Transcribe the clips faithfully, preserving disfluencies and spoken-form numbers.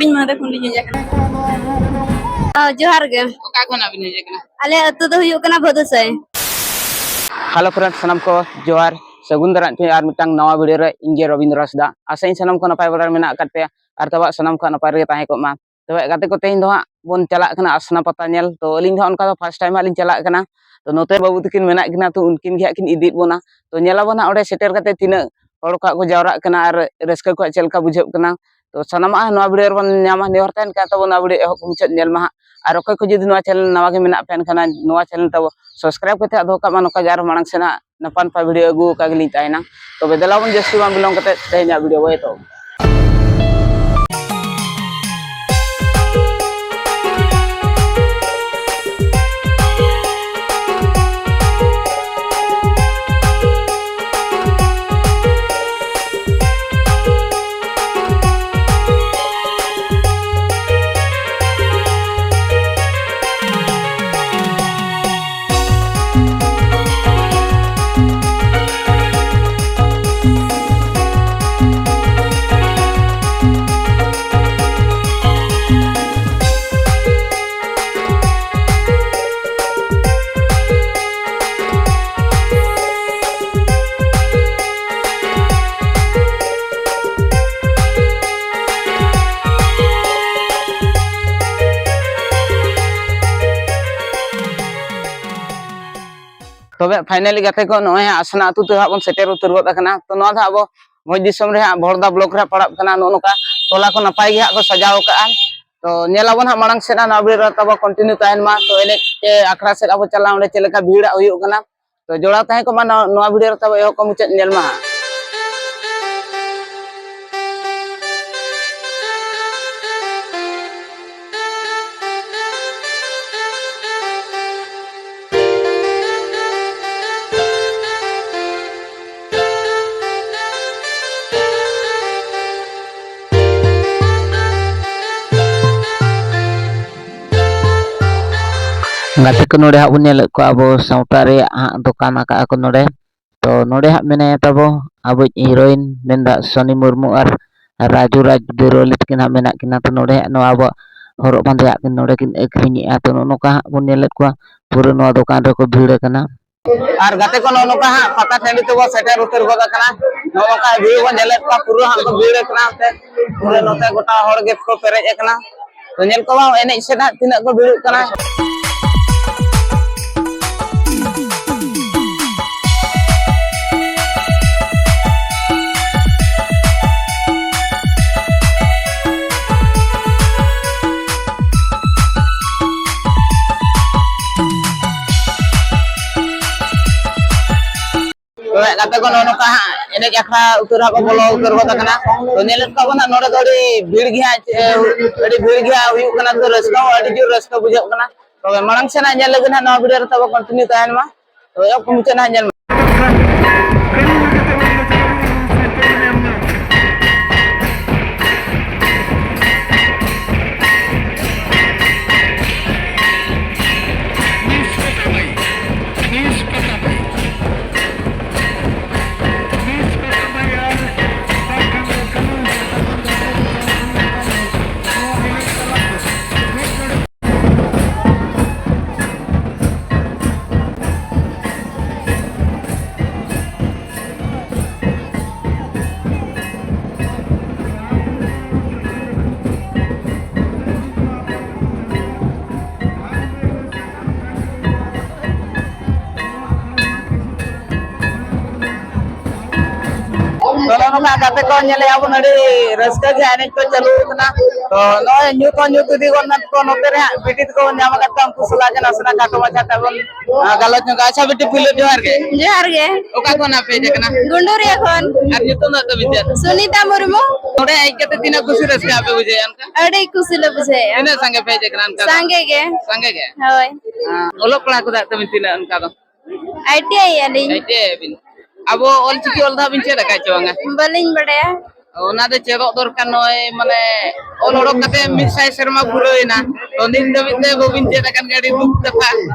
ᱤᱧ ᱢᱟᱦᱫᱮ ᱠᱷᱚᱱ ᱞᱤᱧ ᱦᱮᱡ ᱟᱠᱟᱱᱟ᱾ ᱚ, ᱡᱚᱦᱟᱨ ᱜᱮ᱾ ᱚᱠᱟ ᱠᱷᱚᱱᱟᱜ ᱵᱤᱱ ᱦᱮᱡ ᱟᱠᱟᱱᱟ? ᱟᱞᱮ ᱟᱹᱛᱩ ᱫᱚ ᱦᱩᱭᱩᱜ ᱠᱟᱱᱟ ᱵᱷᱟᱹᱫᱩᱥᱟᱹᱭ᱾ Hello friends, ᱥᱟᱱᱟᱢ ᱠᱚ ᱡᱚᱦᱟᱨ, ᱥᱟᱹᱜᱩᱱ ᱫᱟᱨᱟᱢ ᱴᱷᱮᱱ ᱟᱨ ᱢᱤᱫᱴᱟᱝ ᱱᱟᱣᱟ video ᱨᱮ᱾ ᱤᱧ ᱜᱮ ᱨᱚᱵᱤᱱᱫᱨᱚ ᱦᱟᱸᱥᱫᱟ᱾ ᱟᱥᱟᱧ ᱥᱟᱱᱟᱢ ᱠᱚ ᱱᱟᱯᱟᱭ ᱵᱟᱲᱟ ᱨᱮ ᱢᱮᱱᱟᱜ ᱟᱠᱟᱫ ᱯᱮᱭᱟ ᱟᱨ ᱛᱟᱵᱚᱣᱟᱜ ᱥᱟᱱᱟᱢ ᱠᱚᱣᱟᱜ ᱱᱟᱯᱟᱭ ᱨᱮᱜᱮ ᱛᱟᱦᱮᱸ ᱠᱚᱜ ᱢᱟ᱾ ᱛᱚᱵᱮ ᱜᱟᱛᱮ ᱠᱚ, ᱛᱮᱦᱮᱧ ᱫᱚ ᱦᱟᱸᱜ ᱵᱚᱱ ᱪᱟᱞᱟᱜ ᱠᱟᱱᱟ ᱟᱥᱱᱟ ᱯᱟᱛᱟ ᱧᱮᱞ᱾ ᱛᱚ ᱟᱹᱞᱤᱧ ᱫᱚ ᱦᱟᱸᱜ ᱚᱱᱠᱟ ᱫᱚ first time ᱦᱟᱸᱜ ᱞᱤᱧ ᱪᱟᱞᱟᱜ ᱠᱟᱱᱟ᱾ ᱛᱚ ᱱᱚᱛᱮ ᱵᱟᱹᱵᱩ ᱛᱟᱹᱠᱤᱱ ᱢᱮᱱᱟᱜ ᱠᱤᱱᱟ, ᱛᱚ ᱩᱱᱠᱤᱱ ᱜᱮ ᱦᱟᱸᱜ ᱠᱤᱱ ᱤᱫᱤᱭᱮᱫ ᱵᱚᱱᱟ᱾ ᱛᱚ ᱧᱮᱞᱟᱵᱚᱱ ᱦᱟᱸᱜ ᱚᱸᱰᱮ ᱥᱮᱴᱮᱨ ᱠᱟᱛᱮ ᱛᱤᱱᱟᱹᱜ ᱦᱚᱲ ᱠᱚ ᱦᱟᱸᱜ ᱠᱚ ᱡᱟᱣᱨᱟᱜ ᱠᱟᱱᱟ ᱟᱨ ᱨᱟᱹᱥᱠᱟᱹ ᱠᱚ ᱦᱟᱸᱜ ᱪᱮᱫ ᱞᱮᱠᱟ ᱵᱩᱡᱷᱟᱹᱜ ᱠᱟᱱᱟ᱾ ᱛᱚ ᱥᱟᱱᱟᱢᱟᱜ ᱱᱚᱣᱟ video ᱨᱮᱵᱚᱱ ᱧᱟᱢᱟ᱾ ᱱᱮᱦᱚᱨ ᱛᱟᱦᱮᱱ ᱠᱟᱱ ᱛᱟᱵᱚᱱᱟ video ᱮᱦᱚᱵ ᱠᱷᱚᱱ ᱢᱩᱪᱟᱹᱫ ᱧᱮᱞ ᱢᱟ ᱦᱟᱸᱜ᱾ ᱟᱨ ᱚᱠᱚᱭ ᱠᱚ ᱡᱩᱫᱤ ᱱᱚᱣᱟ channel ᱱᱟᱣᱟ ᱜᱮ ᱢᱮᱱᱟᱜ ᱯᱮ ᱮᱱᱠᱷᱟᱱ ᱱᱚᱣᱟ channel ᱛᱟᱵᱚ subscribe ᱠᱟᱛᱮ ᱦᱟᱸᱜ ᱫᱚᱦᱚ ᱠᱟᱜ ᱢᱟ᱾ ᱱᱚᱝᱠᱟ ᱜᱮ ᱟᱨ ᱢᱟᱲᱟᱝ ᱥᱮᱱ ᱦᱟᱸᱜ ᱱᱟᱯᱟᱭ ᱱᱟᱯᱟᱭ video ᱟᱹᱜᱩ ᱟᱠᱟ ᱜᱮᱞᱤᱧ ᱛᱟᱦᱮᱱᱟ᱾ ᱛᱚᱵᱮ ᱫᱮᱞᱟ ᱵᱚᱱ ᱡᱟᱹᱥᱛᱤ ᱵᱟᱝ ᱵᱤᱞᱚᱢ ᱠᱟᱛᱮ ᱛᱮᱦᱮᱧᱟᱜ video ᱵᱚᱱ ᱮᱛᱚᱦᱚᱵ᱾ ᱛᱚᱵᱮ finally ᱜᱟᱛᱮ ᱠᱚ, ᱱᱚᱜᱼᱚᱭ ᱦᱟᱸᱜ ᱟᱥᱱᱟ ᱟᱹᱛᱩ ᱛᱮ ᱦᱟᱸᱜ ᱵᱚᱱ ᱥᱮᱴᱮᱨ ᱩᱛᱟᱹᱨ ᱜᱚᱫ ᱟᱠᱟᱱᱟ᱾ ᱛᱚ ᱱᱚᱣᱟ ᱫᱚ ᱟᱵᱚ ᱵᱷᱚᱸᱡᱽ ᱫᱤᱥᱚᱢ ᱨᱮ ᱦᱟᱸᱜ ᱵᱷᱚᱲᱫᱟ block ᱨᱮ ᱯᱟᱲᱟᱜ ᱠᱟᱱᱟ᱾ ᱱᱚᱜᱼᱚ ᱱᱚᱝᱠᱟ ᱴᱚᱞᱟ ᱠᱚ ᱱᱟᱯᱟᱭ ᱜᱮ ᱦᱟᱸᱜ ᱠᱚ ᱥᱟᱡᱟᱣ ᱟᱠᱟᱜᱼᱟ᱾ ᱛᱚ ᱧᱮᱞ ᱟᱵᱚᱱ ᱦᱟᱸᱜ ᱢᱟᱲᱟᱝ ᱥᱮᱫ ᱦᱟᱸᱜ ᱱᱚᱣᱟ video ᱨᱮ ᱛᱟᱵᱚ continue ᱛᱟᱦᱮᱱ ᱢᱟ᱾ ᱛᱚ ᱮᱱᱮᱡ ᱥᱮ ᱟᱠᱷᱲᱟ ᱥᱮᱫ ᱟᱵᱚ ᱪᱟᱞᱟᱜ, ᱚᱸᱰᱮ ᱪᱮᱫ ᱞᱮᱠᱟ ᱵᱷᱤᱲᱟᱜ ᱦᱩᱭᱩᱜ ᱠᱟᱱᱟ᱾ ᱛᱚ ᱡᱚᱲᱟᱣ ᱛᱟᱦᱮᱸ ᱠᱚᱜ ᱢᱟ ᱱᱚᱣᱟ, ᱱᱚᱣᱟ video ᱨᱮ ᱛᱟᱵᱚ ᱮᱦᱚᱵ ᱠᱷᱚᱱ ᱢᱩᱪᱟᱹᱫ ᱧᱮᱞ ᱢᱟ ᱦᱟᱸᱜ᱾ ᱜᱟᱛᱮ ᱠᱚ, ᱱᱚᱰᱮ ᱦᱟᱸᱜ ᱵᱚᱱ ᱧᱮᱞᱮᱫ ᱠᱚᱣᱟ ᱟᱵᱚ ᱥᱟᱶᱛᱟ ᱨᱮᱭᱟᱜ ᱦᱟᱸᱜ ᱫᱚᱠᱟᱱ ᱟᱠᱟᱜᱼᱟ ᱠᱚ ᱱᱚᱰᱮ᱾ ᱛᱚ ᱱᱚᱰᱮ ᱦᱟᱸᱜ ᱢᱮᱱᱟᱭᱟ ᱛᱟᱵᱚ ᱟᱵᱚᱭᱤᱡ heroine ᱢᱮᱱᱫᱟ ᱥᱚᱱᱤ ᱢᱩᱨᱢᱩ ᱟᱨ ᱨᱟᱡᱩ ᱨᱟᱡᱽ ᱵᱮᱨᱚᱞᱤ ᱛᱟᱹᱠᱤᱱ ᱦᱟᱸᱜ ᱢᱮᱱᱟᱜ ᱠᱤᱱᱟ᱾ ᱛᱚ, ᱱᱚᱰᱮ ᱦᱟᱸᱜ ᱱᱚᱣᱟ ᱟᱵᱚᱣᱟᱜ ᱦᱚᱨᱚᱜ ᱵᱟᱸᱫᱮᱭᱟᱜ ᱠᱤᱱ ᱱᱚᱰᱮ ᱠᱤᱱ ᱟᱹᱠᱷᱨᱤᱧᱮᱜᱼᱟ᱾ ᱛᱚ, ᱱᱚᱜᱼᱚ ᱱᱚᱝᱠᱟ ᱦᱟᱸᱜ ᱵᱚᱱ ᱧᱮᱞᱮᱫ ᱠᱚᱣᱟ, ᱯᱩᱨᱟᱹ ᱱᱚᱣᱟ ᱫᱚᱠᱟᱱ ᱨᱮᱠᱚ ᱵᱷᱤᱲ ᱟᱠᱟᱱᱟ᱾ ᱟᱨ ᱜᱟᱛᱮ ᱠᱚ, ᱱᱚᱜᱼᱚ ᱱᱚᱝᱠᱟ ᱦᱟᱸᱜ ᱯᱟᱛᱟ ᱴᱟᱺᱰᱤ ᱛᱮᱵᱚ ᱥᱮᱴᱮᱨ ᱩᱛᱟᱹᱨ ᱜᱚᱫ ᱟᱠᱟᱱᱟ᱾ ᱱᱚᱜᱼᱚ ᱱᱚᱝᱠᱟ ᱵᱷᱤᱲ ᱵᱚᱱ ᱧᱮᱞᱮᱫ ᱠᱚᱣᱟ, ᱯᱩᱨᱟᱹ ᱦᱟᱸᱜ ᱠᱚ ᱵᱷᱤᱲ ᱟᱠᱟᱱᱟ᱾ ᱱᱚᱛᱮ ᱯᱩᱨᱟᱹ ᱱᱚᱛᱮ ᱜᱚᱴᱟ ᱦᱚᱲ ᱜᱮᱠᱚ ᱯᱮᱨᱮᱡ ᱟᱠᱟᱱᱟ᱾ ᱛᱚ, ᱧᱮᱞ ᱠᱚᱢᱟ ᱮᱱᱮᱡ ᱥᱮᱫ ᱦᱟᱸᱜ ᱛᱤᱱᱟᱹᱜ ᱠᱚ ᱵᱷᱤᱲᱚᱜ ᱠᱟᱱᱟ᱾ ᱛᱚᱵᱮ ᱜᱟᱛᱮ ᱠᱚ, ᱱᱚᱜᱼᱚ ᱱᱚᱝᱠᱟ ᱦᱟᱸᱜ ᱮᱱᱮᱡ ᱟᱠᱷᱲᱟ ᱩᱛᱟᱹᱨ ᱦᱟᱸᱜ ᱠᱚ ᱵᱚᱞᱚ ᱩᱛᱟᱹᱨ ᱜᱚᱫ ᱟᱠᱟᱱᱟ᱾ ᱛᱚ, ᱧᱮᱞᱮᱫ ᱠᱚᱣᱟ ᱵᱚᱱ ᱦᱟᱸᱜ, ᱱᱚᱰᱮ ᱫᱚ ᱟᱹᱰᱤ ᱵᱷᱤᱲ ᱜᱮ ᱦᱟᱸᱜ, ᱮ, ᱟᱹᱰᱤ ᱵᱷᱤᱲ ᱜᱮ ᱦᱟᱸᱜ ᱦᱩᱭᱩᱜ ᱠᱟᱱᱟ᱾ ᱛᱚ, ᱨᱟᱹᱥᱠᱟᱹ ᱦᱚᱸ ᱟᱹᱰᱤ ᱡᱳᱨ ᱨᱟᱹᱥᱠᱟᱹ ᱵᱩᱡᱷᱟᱹᱜ ᱠᱟᱱᱟ᱾ ᱛᱚᱵᱮ ᱢᱟᱲᱟᱝ ᱥᱮᱱ ᱦᱟᱸᱜ ᱧᱮᱞ ᱞᱟᱹᱜᱤᱫ ᱦᱟᱸᱜ ᱱᱚᱣᱟ ᱵᱷᱤᱰᱤᱭᱳ ᱨᱮ ᱛᱟᱵᱚ ᱠᱚᱱᱴᱤᱱᱤᱭᱩ ᱛᱟᱦᱮᱱ ᱢᱟ᱾ ᱛᱚᱵᱮ ᱮᱦᱚᱵ ᱠᱷᱚᱱ ᱢᱩᱪᱟᱹᱫ ᱦᱟᱸᱜ ᱧᱮᱞ ᱢᱟ᱾ ᱛᱚ, ᱱᱚᱜᱼᱚ ᱱᱚᱝᱠᱟ ᱜᱟᱛᱮ ᱠᱚ ᱧᱮᱞᱮᱜᱼᱟ ᱵᱚᱱ, ᱟᱹᱰᱤ ᱨᱟᱹᱥᱠᱟᱹ ᱜᱮ ᱮᱱᱮᱡ ᱠᱚ ᱪᱟᱹᱞᱩ ᱟᱠᱟᱱᱟ᱾ ᱛᱚ, ᱱᱚᱜᱼᱚᱭ ᱧᱩᱛ ᱦᱚᱸ ᱧᱩᱛ ᱤᱫᱤ ᱜᱚᱫ ᱱᱟ ᱠᱚ᱾ ᱱᱚᱛᱮ ᱨᱮ ᱦᱟᱸᱜ ᱵᱤᱴᱤ ᱛᱟᱠᱚ ᱵᱚᱱ ᱧᱟᱢ ᱟᱠᱟᱫ ᱠᱚᱣᱟ, ᱩᱱᱠᱩ ᱥᱟᱞᱟᱜ ᱜᱮ ᱱᱟᱥᱮᱱᱟᱜ ᱠᱷᱟᱴᱚ ᱢᱟᱪᱷᱟ ᱛᱮ ᱵᱚᱱ, ᱟᱸ, ᱜᱟᱞᱚᱪ ᱧᱚᱜᱟ᱾ ᱟᱪᱪᱷᱟ ᱵᱤᱴᱤ, ᱯᱩᱭᱞᱩ ᱡᱚᱦᱟᱨ ᱜᱮ᱾ ᱡᱚᱦᱟᱨ ᱜᱮ᱾ ᱚᱠᱟ ᱠᱷᱚᱱ ᱟᱯᱮ ᱦᱮᱡ ᱟᱠᱟᱱᱟ? ᱜᱩᱱᱰᱩᱨᱤᱭᱟᱹ ᱠᱷᱚᱱ᱾ ᱟᱨ ᱧᱩᱛᱩᱢ ᱫᱚ ᱛᱟᱹᱵᱤᱱ ᱪᱮᱫ? ᱥᱩᱱᱤᱛᱟ ᱢᱩᱨᱢᱩ᱾ ᱱᱚᱰᱮ ᱦᱮᱡ ᱠᱟᱛᱮ ᱛᱤᱱᱟᱹᱜ ᱠᱩᱥᱤ ᱨᱟᱹᱥᱠᱟᱹ ᱟᱯᱮ ᱵᱩᱡᱷᱟᱹᱣᱮᱫᱼᱟ ᱚᱱᱠᱟ? ᱟᱹᱰᱤ ᱠᱩᱥᱤ ᱞᱮ ᱵᱩᱡᱷᱟᱹᱣᱮᱫᱼᱟ᱾ ᱛᱤᱱᱟᱹᱜ ᱥᱟᱸᱜᱮ ᱯᱮ ᱦᱮᱡ ᱟᱠᱟᱱᱟ ᱚᱱᱠᱟ ᱫᱚ? ᱥᱟᱸᱜᱮ ᱜᱮ᱾ ᱥᱟᱸᱜᱮ ᱜᱮ? ᱦᱳᱭ᱾ ᱟᱸ, ᱚᱞᱚᱜ ᱯᱟᱲᱦᱟᱜ ᱠᱚᱫᱚ ᱛᱟᱹᱵᱤᱱ ᱛᱤᱱᱟᱹᱜ ᱚᱱᱠᱟ ᱫᱚ? ᱟᱭ ᱴᱤ ᱟᱭ ᱟᱹᱞᱤᱧ᱾ ᱟᱭ ᱴᱤ ᱟᱭ ᱟᱹᱵᱤᱱ? ᱟᱵᱚ ᱚᱞ ᱪᱤᱠᱤ ᱚᱞ ᱫᱚ ᱦᱟᱸᱜ ᱵᱤᱱ ᱪᱮᱫ ᱟᱠᱟᱫ ᱪᱮ ᱵᱟᱝᱟ? ᱵᱟᱹᱞᱤᱧ ᱵᱟᱰᱟᱭᱟ᱾ ᱚᱱᱟ ᱫᱚ ᱪᱮᱫᱚᱜ ᱫᱚᱨᱠᱟᱨ᱾ ᱱᱚᱜᱼᱚᱭ ᱢᱟᱱᱮ ᱚᱞ ᱚᱰᱚᱠ ᱠᱟᱛᱮ ᱢᱤᱫ ᱥᱟᱭ ᱥᱮᱨᱢᱟ ᱯᱩᱨᱟᱹᱣ ᱮᱱᱟ, ᱛᱚ ᱱᱤᱛ ᱫᱷᱟᱹᱵᱤᱡ ᱛᱮ ᱵᱟᱹᱵᱤᱱ ᱪᱮᱫ ᱟᱠᱟᱱ ᱜᱮᱭᱟ, ᱟᱹᱰᱤ ᱫᱩᱠ ᱠᱟᱛᱷᱟ᱾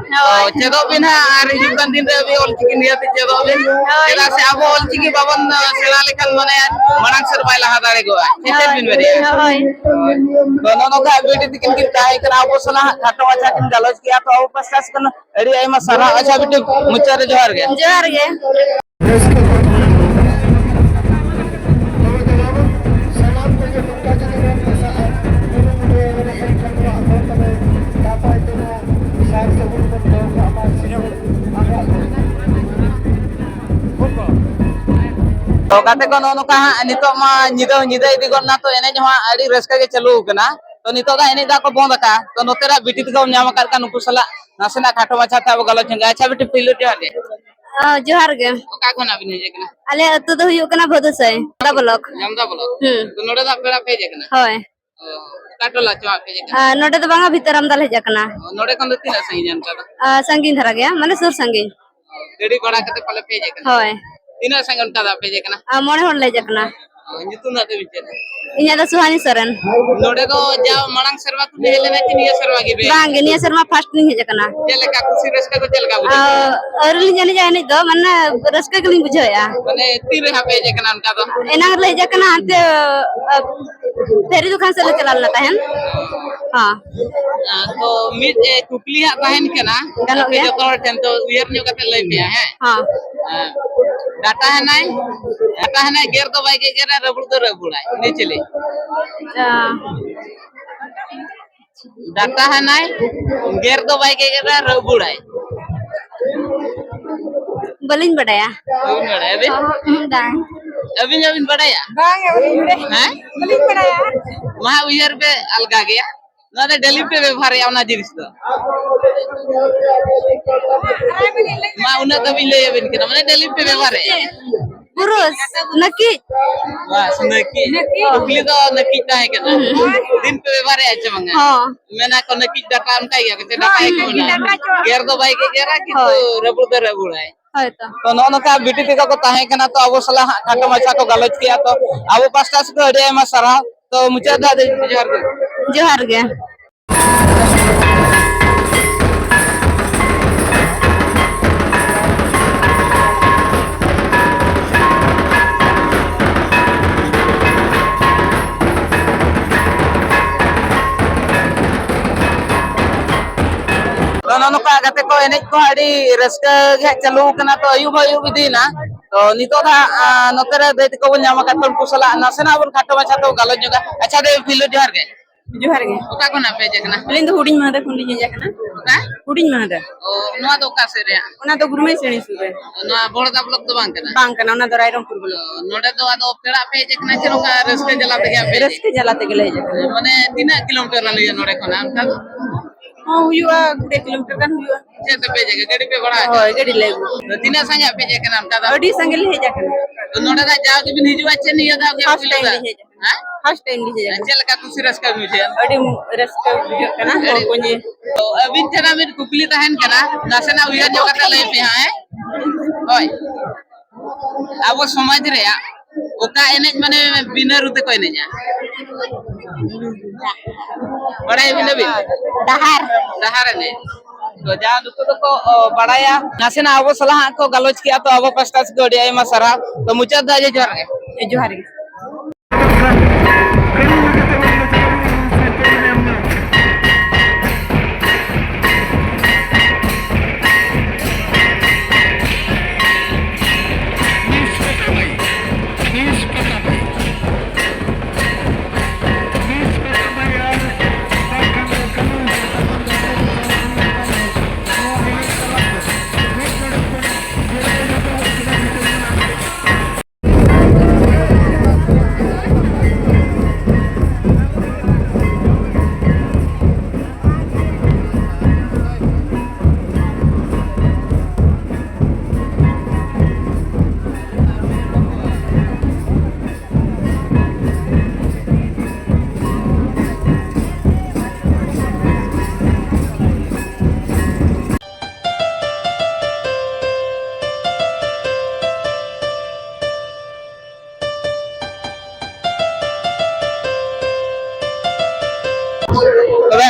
ᱦᱳᱭ᱾ ᱛᱚ ᱪᱮᱫᱚᱜ ᱵᱤᱱ ᱦᱟᱸᱜ, ᱟᱨ ᱦᱤᱡᱩᱜ ᱠᱟᱱ ᱫᱤᱱ ᱨᱮ ᱟᱹᱵᱤᱱ ᱚᱞᱪᱤᱠᱤ ᱱᱤᱭᱟᱹᱛᱮ ᱪᱮᱫᱚᱜ ᱵᱤᱱ᱾ ᱦᱳᱭ᱾ ᱪᱮᱫᱟᱜ ᱥᱮ ᱟᱵᱚ ᱚᱞᱪᱤᱠᱤ ᱵᱟᱵᱚᱱ, ᱟᱸ, ᱥᱮᱬᱟ ᱞᱮᱠᱷᱟᱱ ᱢᱟᱱᱮ ᱢᱟᱲᱟᱝ ᱥᱮᱫ ᱵᱟᱭ ᱞᱟᱦᱟ ᱫᱟᱲᱮ ᱠᱚᱜᱼᱟ᱾ ᱥᱮ ᱪᱮᱫ ᱵᱤᱱ ᱢᱮᱱᱮᱫᱼᱟ? ᱦᱳᱭ᱾ ᱛᱚ ᱱᱚᱜᱼᱚ ᱱᱚᱝᱠᱟ ᱵᱤᱴᱤ ᱛᱤᱠᱤᱱ ᱠᱤᱱ ᱛᱟᱦᱮᱸ ᱠᱟᱱᱟ, ᱟᱵᱚ ᱥᱟᱞᱟᱜ ᱦᱟᱸᱜ ᱠᱷᱟᱴᱚ ᱢᱟᱪᱷᱟ ᱠᱤᱱ ᱜᱟᱞᱚᱪ ᱠᱮᱜᱼᱟ᱾ ᱛᱚ ᱟᱵᱚ ᱯᱟᱥᱴᱟ ᱥᱮᱫ ᱠᱷᱚᱱ ᱟᱹᱰᱤ ᱟᱭᱢᱟ ᱥᱟᱨᱦᱟᱣ᱾ ᱟᱪᱪᱷᱟ ᱵᱤᱴᱤ, ᱢᱩᱪᱟᱹᱫ ᱨᱮ ᱡᱚᱦᱟᱨ ᱜᱮ᱾ ᱡᱚᱦᱟᱨ ᱜᱮ᱾ ᱛᱚ ᱜᱟᱛᱮ ᱠᱚ, ᱱᱚᱜᱼᱚ ᱱᱚᱝᱠᱟ ᱦᱟᱸᱜ ᱱᱤᱛᱚᱜ ᱢᱟ ᱧᱤᱫᱟᱹ ᱦᱚᱸ ᱧᱤᱫᱟᱹ ᱤᱫᱤ ᱜᱚᱫ ᱱᱟ, ᱛᱚ ᱮᱱᱮᱡ ᱦᱚᱸ ᱦᱟᱸᱜ ᱟᱹᱰᱤ ᱨᱟᱹᱥᱠᱟᱹ ᱜᱮ ᱪᱟᱹᱞᱩ ᱟᱠᱟᱱᱟ᱾ ᱛᱚ ᱱᱤᱛᱚᱜ ᱫᱚ ᱮᱱᱮᱡ ᱫᱚ ᱠᱚ ᱵᱚᱱᱫ ᱟᱠᱟᱫᱼᱟ᱾ ᱛᱚ ᱱᱚᱛᱮᱱᱟᱜ ᱵᱤᱴᱤ ᱛᱟᱠᱚ ᱧᱟᱢ ᱟᱠᱟᱫ ᱠᱷᱟᱱ ᱩᱱᱠᱩ ᱥᱟᱞᱟᱜ ᱱᱟᱥᱮᱱᱟᱜ ᱠᱷᱟᱴᱚ ᱢᱟᱪᱷᱟ ᱛᱮ ᱟᱵᱚ ᱜᱟᱞᱚᱪ ᱧᱚᱜᱟ᱾ ᱟᱪᱪᱷᱟ ᱵᱤᱴᱤ, ᱯᱳᱭᱞᱳ ᱡᱚᱦᱟᱨ ᱜᱮ᱾ ᱚ, ᱡᱚᱦᱟᱨ ᱜᱮ᱾ ᱚᱠᱟ ᱠᱷᱚᱱᱟᱜ ᱵᱤᱱ ᱦᱮᱡ ᱟᱠᱟᱱᱟ? ᱟᱞᱮ ᱟᱹᱛᱩ ᱫᱚ ᱦᱩᱭᱩᱜ ᱠᱟᱱᱟ ᱵᱷᱟᱹᱫᱩᱥᱟᱹᱭ, ᱡᱟᱢᱫᱟ ᱵᱞᱚᱠ᱾ ᱡᱟᱢᱫᱟ ᱵᱞᱚᱠ? ᱦᱩᱸ᱾ ᱛᱚ ᱱᱚᱰᱮ ᱫᱚ ᱯᱮᱲᱟ ᱯᱮ ᱦᱮᱡ ᱟᱠᱟᱱᱟ? ᱦᱳᱭ᱾ ᱚ, ᱚᱠᱟ ᱴᱚᱞᱟ ᱪᱚ ᱦᱟᱸᱜ ᱯᱮ ᱦᱮᱡ ᱟᱠᱟᱱᱟ? ᱟᱨ ᱱᱚᱰᱮ ᱫᱚ ᱵᱟᱝᱟ, ᱵᱷᱤᱛᱟᱹᱨᱟᱢ ᱫᱟᱞ ᱦᱮᱡ ᱟᱠᱟᱱᱟ᱾ ᱚ, ᱱᱚᱰᱮ ᱠᱷᱚᱱ ᱫᱚ ᱛᱤᱱᱟᱹᱜ ᱥᱟᱺᱜᱤᱧᱟ ᱚᱱᱠᱟ ᱫᱚ? ᱟᱨ ᱥᱟᱺᱜᱤᱧ ᱫᱷᱟᱨᱟ ᱜᱮᱭᱟ, ᱢᱟᱱᱮ ᱥᱩᱨ ᱥᱟᱺᱜᱤᱧ᱾ ᱜᱟᱹᱰᱤ ᱵᱷᱟᱲᱟ ᱠᱟᱛᱮ ᱯᱟᱞᱮ ᱯᱮ ᱦᱮᱡ ᱟᱠᱟᱱᱟ? ᱦᱳᱭ᱾ ᱛᱤᱱᱟᱹᱜ ᱥᱟᱸᱜᱮ ᱚᱱᱠᱟ ᱫᱚ ᱯᱮ ᱦᱮᱡ ᱟᱠᱟᱱᱟ? ᱟᱨ ᱢᱚᱬᱮ ᱦᱚᱲ ᱞᱮ ᱦᱮᱡ ᱟᱠᱟᱱᱟ᱾ ᱚ, ᱧᱩᱛᱩᱢ ᱫᱚ ᱪᱮᱫ ᱵᱤᱱ ᱢᱮᱱᱟ? ᱤᱧᱟᱹᱜ ᱫᱚ ᱥᱩᱦᱟᱱᱤ ᱥᱚᱨᱮᱱ᱾ ᱱᱚᱰᱮ ᱫᱚ ᱡᱟᱣ ᱢᱟᱲᱟᱝ ᱥᱮᱨᱢᱟ ᱠᱷᱚᱱ ᱦᱮᱡ ᱞᱮᱱᱟ ᱪᱮ ᱱᱤᱭᱟᱹ ᱥᱮᱨᱢᱟ ᱜᱮ ᱯᱮ? ᱵᱟᱝ ᱜᱮ, ᱱᱤᱭᱟᱹ ᱥᱮᱨᱢᱟ ᱯᱷᱟᱥᱴ ᱞᱤᱧ ᱦᱮᱡ ᱟᱠᱟᱱᱟ᱾ ᱪᱮᱫ ᱞᱮᱠᱟ ᱠᱩᱥᱤ ᱨᱟᱹᱥᱠᱟᱹ ᱠᱚ ᱪᱮᱫ ᱞᱮᱠᱟ ᱵᱩᱡᱷᱟᱹᱜ ᱠᱟᱱᱟ? ᱟᱨ ᱟᱹᱣᱨᱤ ᱞᱤᱧ ᱮᱱᱮᱡᱟ ᱮᱱᱮᱡ ᱫᱚ, ᱢᱟᱱᱮ ᱨᱟᱹᱥᱠᱟᱹ ᱜᱮᱞᱤᱧ ᱵᱩᱡᱷᱟᱹᱣᱮᱫᱼᱟ᱾ ᱢᱟᱱᱮ ᱛᱤᱱ ᱨᱮ ᱦᱟᱸᱜ ᱯᱮ ᱦᱮᱡ ᱟᱠᱟᱱᱟ ᱚᱱᱠᱟ ᱫᱚ? ᱮᱱᱟᱝ ᱨᱮᱞᱮ ᱦᱮᱡ ᱟᱠᱟᱱᱟ, ᱦᱟᱱᱛᱮ, ᱟ, ᱯᱷᱮᱨᱤ ᱫᱚᱠᱟᱱ ᱥᱮᱫ ᱞᱮ ᱪᱟᱞᱟᱣ ᱞᱮᱱᱟ ᱛᱟᱦᱮᱱ᱾ ᱦᱚᱸ᱾ ᱟᱨ ᱛᱚ ᱢᱤᱫ, ᱮ, ᱠᱩᱠᱞᱤ ᱦᱟᱸᱜ ᱛᱟᱦᱮᱱ ᱠᱟᱱᱟ, ᱜᱟᱱᱚᱜ ᱟᱯᱮ ᱜᱮᱭᱟ᱾ ᱡᱚᱛᱚ ᱦᱚᱲ ᱴᱷᱮᱱ ᱛᱚ ᱩᱭᱦᱟᱹᱨ ᱧᱚᱜ ᱠᱟᱛᱮ ᱞᱟᱹᱭ ᱯᱮᱭᱟ, ᱦᱮᱸ? ᱦᱚᱸ᱾ ᱦᱮᱸ᱾ ᱰᱟᱴᱟ ᱦᱮᱱᱟᱭ, ᱰᱟᱴᱟ ᱦᱮᱱᱟᱭ, ᱜᱮᱨ ᱫᱚ ᱵᱟᱭ ᱜᱮᱜᱮᱨᱟ, ᱨᱟᱹᱵᱩᱲ ᱫᱚ ᱨᱟᱹᱵᱩᱲᱟᱭ᱾ ᱩᱱᱤ ᱪᱤᱞᱤ? ᱟᱪᱪᱷᱟ᱾ ᱰᱟᱴᱟ ᱦᱮᱱᱟᱭ, ᱜᱮᱨ ᱫᱚ ᱵᱟᱭ ᱜᱮᱜᱮᱨᱟ, ᱨᱟᱹᱵᱩᱲᱟᱭ᱾ ᱵᱟᱹᱞᱤᱧ ᱵᱟᱰᱟᱭᱟ᱾ ᱵᱟᱹᱵᱤᱱ ᱵᱟᱰᱟᱭᱟ ᱟᱹᱵᱤᱱ? ᱚᱦᱚᱸ, ᱵᱟᱝ᱾ ᱟᱹᱵᱤᱱ ᱵᱟᱹᱵᱤᱱ ᱵᱟᱰᱟᱭᱟ? ᱵᱟᱝ, ᱵᱟᱹᱞᱤᱧ ᱵᱟᱰᱟᱭᱟ᱾ ᱦᱮᱸ? ᱵᱟᱹᱞᱤᱧ ᱵᱟᱰᱟᱭᱟ᱾ ᱢᱟ ᱩᱭᱦᱟᱹᱨ ᱯᱮ, ᱟᱞᱜᱟ ᱜᱮᱭᱟ᱾ ᱱᱚᱣᱟ ᱫᱚ ᱰᱮᱞᱤ ᱯᱮ ᱵᱮᱵᱚᱦᱟᱨᱮᱜᱼᱟ ᱚᱱᱟ ᱡᱤᱱᱤᱥ ᱫᱚ᱾ ᱢᱟ ᱩᱱᱟᱹᱜ ᱫᱚ ᱵᱤᱱ ᱞᱟᱹᱭ ᱟᱵᱤᱱ ᱠᱟᱱᱟ, ᱢᱟᱱᱮ ᱰᱮᱞᱤ ᱯᱮ ᱵᱮᱵᱚᱦᱟᱨᱮᱜᱼᱟ᱾ ᱯᱩᱨᱩᱥ, ᱱᱟᱹᱠᱤᱡ᱾ ᱵᱟᱥ, ᱱᱟᱹᱠᱤᱡ᱾ ᱱᱟᱹᱠᱤᱡ᱾ ᱠᱩᱠᱞᱤ ᱫᱚ ᱱᱟᱹᱠᱤᱡ ᱛᱟᱦᱮᱸ ᱠᱟᱱᱟ᱾ ᱦᱩᱸ᱾ ᱫᱤᱱ ᱯᱮ ᱵᱮᱵᱚᱦᱟᱨᱮᱜᱼᱟ ᱪᱮ ᱵᱟᱝᱟ? ᱦᱚᱸ᱾ ᱢᱮᱱᱟ ᱠᱚ ᱱᱟᱹᱠᱤᱡ ᱰᱟᱴᱟ ᱚᱱᱠᱟ ᱜᱮᱭᱟ ᱠᱚ, ᱪᱮ ᱰᱟᱴᱟ ᱦᱳᱭ, ᱜᱮᱠᱚ ᱢᱮᱱᱟ᱾ ᱰᱟᱴᱟ ᱪᱚ᱾ ᱜᱮᱨ ᱫᱚ ᱵᱟᱭ ᱜᱮᱜᱮᱨᱟ, ᱠᱤᱱᱛᱩ ᱦᱳᱭ᱾ ᱨᱟᱹᱵᱩᱲ ᱫᱚ ᱨᱟᱹᱵᱩᱲᱟᱭ᱾ ᱦᱳᱭ ᱛᱚ᱾ ᱛᱚ, ᱱᱚᱜᱼᱚ ᱱᱚᱝᱠᱟ ᱵᱤᱴᱤ ᱛᱟᱠᱚ ᱠᱚ ᱛᱟᱦᱮᱸ ᱠᱟᱱᱟ, ᱛᱚ ᱟᱵᱚ ᱥᱟᱞᱟᱜ ᱦᱟᱸᱜ ᱠᱷᱟᱴᱚ ᱢᱟᱪᱷᱟ ᱠᱚ ᱜᱟᱞᱚᱪ ᱠᱮᱜᱼᱟ᱾ ᱛᱚ ᱟᱵᱚ ᱯᱟᱥᱴᱟ ᱥᱮᱫ ᱠᱷᱚᱱ ᱟᱹᱰᱤ ᱟᱭᱢᱟ ᱥᱟᱨᱦᱟᱣ᱾ ᱛᱚ ᱢᱩᱪᱟᱹᱫ ᱫᱷᱟᱣ ᱫᱚ ᱡᱚᱦᱟᱨ ᱜᱮ᱾ ᱡᱚᱦᱟᱨ ᱜᱮ᱾ ᱛᱚ, ᱱᱚᱜᱼᱚ ᱱᱚᱝᱠᱟ ᱜᱟᱛᱮ ᱠᱚ, ᱮᱱᱮᱡ ᱠᱚ ᱟᱹᱰᱤ ᱨᱟᱹᱥᱠᱟᱹ ᱜᱮ ᱦᱟᱸᱜ ᱪᱟᱹᱞᱩ ᱟᱠᱟᱱᱟ᱾ ᱛᱚ, ᱟᱹᱭᱩᱵ ᱦᱚᱸ ᱟᱹᱭᱩᱵ ᱤᱫᱤᱭᱮᱱᱟ᱾ ᱛᱚ, ᱱᱤᱛᱚᱜ ᱫᱚ ᱦᱟᱸᱜ, ᱟᱸ, ᱱᱚᱛᱮ ᱨᱮ ᱫᱟᱹᱭ ᱛᱟᱠᱚ ᱵᱚᱱ ᱧᱟᱢ ᱟᱠᱟᱫ ᱠᱚᱣᱟ, ᱩᱱᱠᱩ ᱥᱟᱞᱟᱜ ᱱᱟᱥᱮᱱᱟᱜ ᱵᱚᱱ ᱠᱷᱟᱴᱚ ᱢᱟᱪᱷᱟ ᱛᱮᱵᱚᱱ ᱜᱟᱞᱚᱪ ᱧᱚᱜᱟ᱾ ᱟᱪᱪᱷᱟ ᱫᱟᱹᱭ, ᱯᱳᱭᱞᱳ ᱡᱚᱦᱟᱨ ᱜᱮ᱾ ᱡᱚᱦᱟᱨ ᱜᱮ᱾ ᱚᱠᱟ ᱠᱷᱚᱱᱟᱜ ᱯᱮ ᱦᱮᱡ ᱟᱠᱟᱱᱟ? ᱟᱹᱞᱤᱧ ᱫᱚ ᱦᱩᱰᱤᱧ ᱢᱟᱦᱫᱟ ᱠᱷᱚᱱ ᱞᱤᱧ ᱦᱮᱡ ᱟᱠᱟᱱᱟ᱾ ᱚᱠᱟ? ᱦᱩᱰᱤᱧ ᱢᱟᱦᱫᱟ᱾ ᱚ, ᱱᱚᱣᱟ ᱫᱚ ᱚᱠᱟ ᱥᱮᱫ ᱨᱮᱭᱟᱜ? ᱚᱱᱟ ᱫᱚ ᱜᱩᱨᱢᱮ ᱥᱮᱬᱤ ᱥᱩᱨ ᱨᱮ᱾ ᱱᱚᱣᱟ ᱵᱚᱲᱫᱟ ᱵᱞᱚᱠ ᱫᱚ ᱵᱟᱝ ᱠᱟᱱᱟ? ᱵᱟᱝ ᱠᱟᱱᱟ, ᱚᱱᱟ ᱫᱚ ᱨᱟᱭᱨᱚᱝᱯᱩᱨ ᱵᱞᱚᱠ᱾ ᱚ, ᱱᱚᱰᱮ ᱫᱚ ᱟᱫᱚ ᱯᱮᱲᱟ ᱯᱮ ᱦᱮᱡ ᱟᱠᱟᱱᱟ ᱪᱮ ᱱᱚᱝᱠᱟ ᱨᱟᱹᱥᱠᱟᱹ ᱡᱟᱞᱟ ᱛᱮᱜᱮ ᱯᱮ ᱦᱮᱡ ᱨᱟᱹᱥᱠᱟᱹ ᱡᱟᱞᱟ ᱛᱮᱜᱮ ᱞᱮ ᱦᱮᱡ ᱟᱠᱟᱱᱟ᱾ ᱢᱟᱱᱮ ᱛᱤᱱᱟᱹᱜ ᱠᱤᱞᱳᱢᱤᱴᱟᱨ ᱜᱟᱱ ᱦᱩᱭᱩᱜᱼᱟ ᱱᱚᱰᱮ ᱠᱷᱚᱱᱟᱜ ᱚᱱᱠᱟ ᱫᱚ? ᱦᱚᱸ, ᱦᱩᱭᱩᱜᱼᱟ ᱠᱩᱲᱤ ᱠᱤᱞᱳᱢᱤᱴᱟᱨ ᱜᱟᱱ ᱦᱩᱭᱩᱜᱼᱟ᱾ ᱪᱮᱫ ᱛᱮᱯᱮ ᱦᱮᱡ ᱟᱠᱟᱱᱟ? ᱜᱟᱹᱰᱤ ᱯᱮ ᱵᱷᱟᱲᱟ ᱟᱠᱟᱫᱟ? ᱦᱳᱭ, ᱜᱟᱹᱰᱤ ᱞᱮ ᱟᱹᱜᱩ᱾ ᱛᱤᱱᱟᱹᱜ ᱥᱟᱸᱜᱮ ᱯᱮ ᱦᱮᱡ ᱟᱠᱟᱱᱟ ᱚᱱᱠᱟ ᱫᱚ? ᱟᱹᱰᱤ ᱥᱟᱸᱜᱮ ᱞᱮ ᱦᱮᱡ ᱟᱠᱟᱱᱟ᱾ ᱛᱚ ᱱᱚᱰᱮ ᱫᱚ ᱡᱟᱣ ᱜᱮᱵᱤᱱ ᱦᱤᱡᱩᱜᱼᱟ ᱪᱮ ᱱᱤᱭᱟᱹ ᱫᱷᱟᱣ ᱜᱮ first ᱯᱩᱭᱞᱩ time ᱫᱷᱟᱣ? ᱞᱤᱧ ᱦᱮᱡ ᱟᱠᱟᱱᱟ᱾ ᱦᱮᱸ? First time ᱞᱤᱧ ᱦᱮᱡ ᱟᱠᱟᱱᱟ᱾ ᱪᱮᱫ ᱞᱮᱠᱟ ᱠᱩᱥᱤ ᱨᱟᱹᱥᱠᱟᱹ ᱵᱩᱡᱷᱟᱹᱜᱼᱟ? ᱟᱹᱰᱤ ᱢᱚ-, ᱨᱟᱹᱥᱠᱟᱹ ᱵᱩᱡᱷᱟᱹᱜ ᱠᱟᱱᱟ᱾ ᱟᱹᱰᱤ ᱦᱚᱲ ᱠᱚ ᱧᱮᱞ᱾ ᱛᱚ, ᱟᱹᱵᱤᱱ ᱴᱷᱮᱱ ᱟᱜ ᱢᱤᱫ ᱠᱩᱠᱞᱤ ᱛᱟᱦᱮᱱ ᱠᱟᱱᱟ, ᱱᱟᱥᱮᱱᱟᱜ ᱩᱭᱦᱟᱹᱨ ᱧᱚᱜ ᱠᱟᱛᱮ ᱞᱟᱹᱭ ᱯᱮ ᱦᱟᱸᱜ, ᱦᱮᱸ? ᱦᱳᱭ᱾ ᱟᱵᱚ ᱥᱚᱢᱟᱡᱽ ᱨᱮᱭᱟᱜ ᱚᱠᱟ ᱮᱱᱮᱡ ᱢᱟᱱᱮ ᱵᱤᱱᱟᱹ ᱨᱩ ᱛᱮᱠᱚ ᱮᱱᱮᱡᱟ? ᱵᱟᱲᱟᱭ ᱵᱤᱱ ᱟᱹᱵᱤᱱ? ᱰᱟᱦᱟᱨ᱾ ᱰᱟᱦᱟᱨ ᱮᱱᱮᱡ᱾ ᱛᱚ, ᱡᱟᱦᱟᱸ ᱱᱩᱠᱩ ᱫᱚᱠᱚ, ᱚ, ᱵᱟᱲᱟᱭᱟ, ᱱᱟᱥᱮᱱᱟᱜ ᱟᱵᱚ ᱥᱟᱞᱟᱜ ᱦᱟᱸᱜ ᱠᱚ ᱜᱟᱞᱚᱪ ᱠᱮᱜᱼᱟ, ᱛᱚ ᱟᱵᱚ ᱯᱟᱥᱴᱟ ᱥᱮᱫ ᱠᱷᱚᱱ ᱟᱹᱰᱤ ᱟᱭᱢᱟ ᱥᱟᱨᱦᱟᱣ᱾ ᱛᱚ, ᱢᱩᱪᱟᱹᱫ ᱫᱷᱟᱣ ᱡᱮ ᱡᱚᱦᱟᱨ ᱜᱮ᱾ ᱡᱚᱦᱟᱨ ᱜᱮ᱾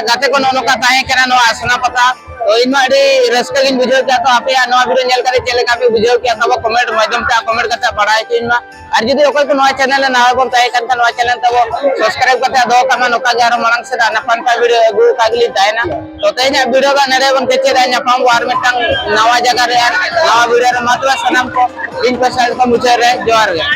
ᱜᱟᱛᱮ ᱠᱚ ᱱᱚᱜᱼᱚ ᱱᱚᱝᱠᱟ ᱛᱟᱦᱮᱸ ᱠᱟᱱᱟ ᱱᱚᱣᱟ ᱟᱥᱱᱟ ᱯᱟᱛᱟ᱾ ᱛᱚ ᱤᱧ ᱢᱟ ᱟᱹᱰᱤ ᱨᱟᱹᱥᱠᱟᱹ ᱜᱤᱧ ᱵᱩᱡᱷᱟᱹᱣ ᱠᱮᱫᱟ᱾ ᱛᱚ ᱟᱯᱮᱭᱟᱜ ᱱᱚᱣᱟ ᱵᱷᱤᱰᱤᱭᱳ ᱧᱮᱞ ᱠᱟᱛᱮ ᱪᱮᱫ ᱞᱮᱠᱟ ᱯᱮ ᱵᱩᱡᱷᱟᱹᱣ ᱠᱮᱫᱟ, ᱛᱟᱵᱚ ᱠᱚᱢᱮᱱᱴ ᱢᱟᱫᱽᱫᱷᱚᱢ ᱛᱮ ᱠᱚᱢᱮᱱᱴ ᱠᱟᱛᱮ ᱵᱟᱲᱟᱭ ᱦᱚᱪᱚᱧ ᱢᱟ᱾ ᱟᱨ ᱡᱩᱫᱤ ᱚᱠᱚᱭ ᱠᱚ ᱱᱚᱣᱟ ᱪᱮᱱᱮᱞ ᱨᱮ ᱱᱟᱣᱟ ᱵᱚᱱ ᱛᱟᱦᱮᱸ ᱠᱟᱱ ᱠᱷᱟᱱ, ᱱᱚᱣᱟ ᱪᱮᱱᱮᱞ ᱛᱟᱵᱚ ᱥᱟᱵᱥᱠᱨᱟᱭᱤᱵ ᱠᱟᱛᱮ ᱫᱚᱦᱚ ᱠᱟᱜ ᱢᱟ᱾ ᱱᱚᱝᱠᱟ ᱜᱮ ᱟᱨᱚ ᱢᱟᱲᱟᱝ ᱥᱮᱫ ᱱᱟᱯᱟᱭ ᱱᱟᱯᱟᱭ ᱵᱷᱤᱰᱤᱭᱳ ᱟᱹᱜᱩ ᱠᱟᱜ ᱜᱮᱞᱤᱧ ᱛᱟᱦᱮᱱᱟ᱾ ᱛᱚ ᱛᱮᱦᱮᱧᱟᱜ ᱵᱷᱤᱰᱤᱭᱳ ᱫᱚ ᱱᱚᱰᱮ ᱵᱚᱱ ᱠᱮᱪᱮᱫᱟ᱾ ᱧᱟᱯᱟᱢ ᱵᱚ ᱟᱨ ᱢᱤᱫᱴᱟᱝ ᱱᱟᱣᱟ ᱡᱟᱭᱜᱟ ᱨᱮ ᱟᱨ ᱱᱟᱣᱟ ᱵᱷᱤᱰᱤᱭᱳ ᱨᱮ᱾ ᱢᱟ ᱛᱚᱵᱮ ᱥᱟᱱᱟᱢ ᱠᱚ ᱤᱧ ᱯᱟᱥᱴᱟ ᱠᱷᱚᱱ ᱢᱩᱪᱟᱹᱫ ᱨᱮ ᱡᱚᱦᱟᱨ ᱜᱮ᱾